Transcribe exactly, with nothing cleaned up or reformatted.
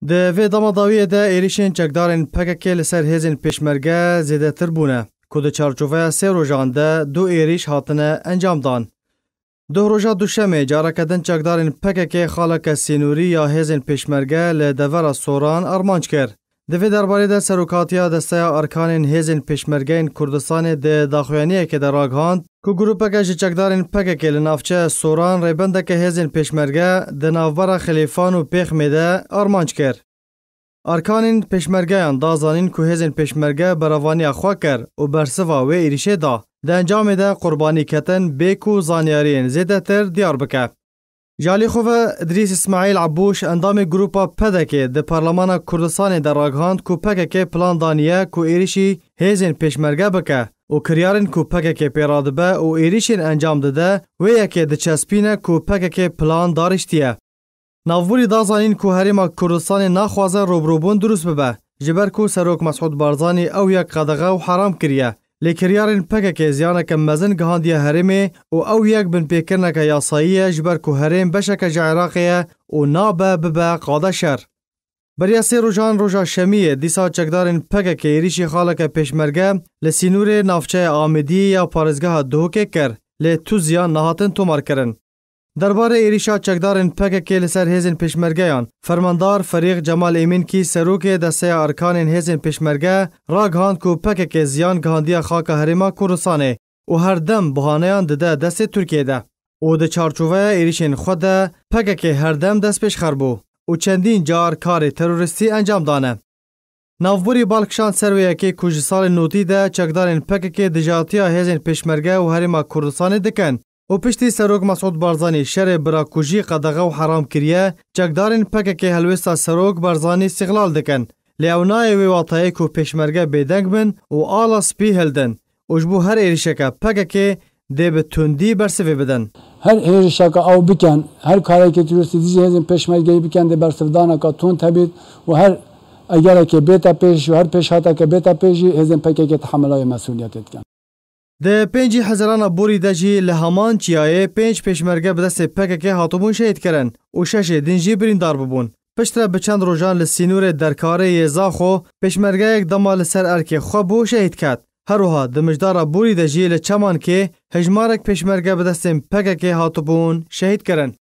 Di vê dema dawiyê de êrîşên çekdarên P K K li ser hêzên pêşmerge zêdetir bûne, ku di çarçoveya sê rojan de du êrîş hatine encamdan. Duh roja Duşemê careke din çekdarên P K K xaleke sînorî ya hêzên pêşmerge li devera Soran armanc kir. Di vê derbarê de serokatiya Desteya Arkanên Hêzên Pêşmergeyên Kurdistanê di daxuyaniyekê de ragihand ku grûpeke ji çekdarên P K K li navçeya Soran rêbendeke hêzên pêşmerge di navbera Xilîfan û Pêxmê de armanc kir. Arkanên pêşmergeyan da zanîn ku hêzên pêşmerge berevaniya xwe kir û bersiva wê êrîşê da. Di encamê de qurbanî ketin, bê ku zanyariyên zêdetir diyar bike. Ji alî xwe ve Idrîs Îsmaîl Ebûş, endamê grûpa P D K di Parlemana Kurdistanê de ragihand ku P K K plan daniye ku êrîşî hêzên pêşmerge bike û kiryarên ku P K K pê radibe û êrîşên encam dide, wê yekê diçespîne ku P K K plan dariştiye. Navborî da zanîn ku Herêma Kurdistanê naxwaze rûbirûbûn dirust bibe, ji ber ku Serok Mesûd Barzanî ew yek qedexe û heram kiriye. Lê kiryarên P K K ziyaneke mezin gihandiye herêmê û ew yek binpêkirineke yasayî ye, ji ber ku herêm beşeke ji Iraqê ye û nabe bibe qade şer. Beriya sê rojan, roja Şemiyê, dîsa çekdarên P K K êrîşî xaleke pêşmerge li sînorê navçeya Amêdiyê ya parêzgeha Duhokê kir, lê tu ziyan nehatin tomarkirin. Derbarê êrîşa çekdarên P K K li ser hêzên pêşmergeyan, fermandar Ferîq Cemal Êmînkî, serokê Desteya Arkanên Hêzên Pêşmerge, ragihand ku P K K ziyan gihandiye xaka Herêma Kurdistanê û her dem buhaneyan dide destê Tirkiyê de û di çarçoveya êrîşên xwe de P K K her dem destpêşxer bû û çendîn car karê terorîstî encam dane. Navborî bal kişand ser wê yekê ku ji salên notî de çekdarên P K K dijatiya hêzên pêşmerge û Herêma Kurdistanê dikin û piştî Serok Mesûd Barzanî şerê birakujî qedexe û heram kiriye, çekdarên P K K helwêsta Serok Barzanî îstîxlal dikin. Lê ew nayê wê wateyê ku pêşmerge bêdeng bin û ala spî hildin û ji bo her êrîşeke P K K dê bi tundî bersivê bidin. Her hêrişeke ew bikin, her karekê terorîstî dijî hêzên pêşmergeyî bikin, dê bersivdaneke tund hebît û her egerekê bête pêş û her pêşhateke bête pêş jî hêzên P K K tehemelaya mesûliyetê dikin. Di pêncî Hezirana borî de jî li heman çiyayê pênc pêşmerge bi destê P K K hatibûn şehîdkirin û şeşê din jî birîndar bibûn. Piştre bi çend rojan li sînorê Derkarê yê Zaxo pêşmergeyek dema li ser erkê xwe bû şehîd ket. Her wiha di mijdara borî de jî li Çemankê hejmarek pêşmerge bi destên P K K hatibûn şehîd kirin.